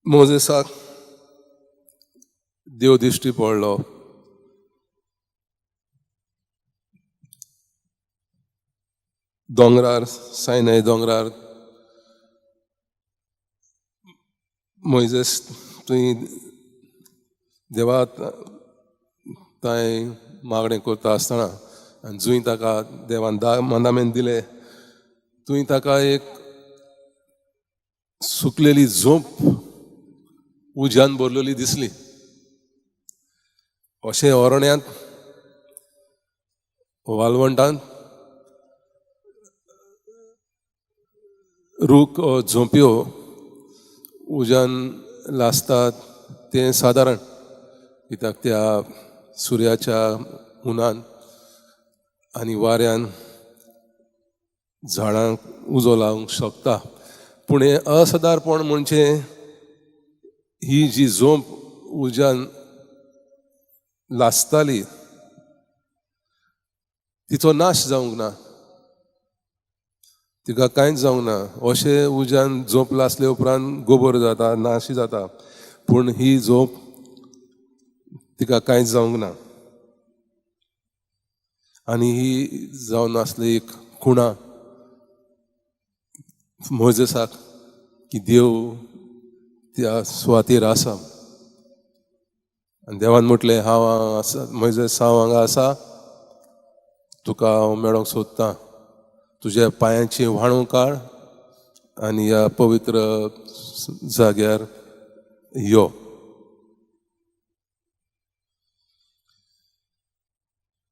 मोजेसाक देव दिश्टी पडलो. दोंगरार, सायनाय दोंगरार मोयजेस तुवें देवा तांय मागणें करता आसतना आनी जुंय ताका देवान 10 मंदामेन दिले, तुवें ताका एक सुकलेली झोंप उज्यान भरलेली दिसली. अशें अरण्यांत वालवंटांत रूख झोंप्यो उज्यान लासतात तें सादारण, कित्याक त्या सुर्याच्या उनान आनी वाऱ्यान झाडांक उजो लावंक शकता. पूण हें असादारणपण म्हणजे ही जी झोंप उज्यान लासताली तिचो नाश जावंक ना, तिका कांयच जावंक ना. अशें उज्यान झोंप लासले उपरांत गोबर जाता, नाश जाता, पूण ही झोंप तिका कांयच जावंक ना. आनी ही जावन आसली एक खुणा मोजेसाक की देव त्या सुवातेर आसा. आनी देवान म्हटलें, हांव आसा मोजेस, हांव हांगा आसा, तुका हांव मेळोंक सोदतां, तुज्या पांयांची व्हाणू काड आनी ह्या पवित्र जाग्यार यो.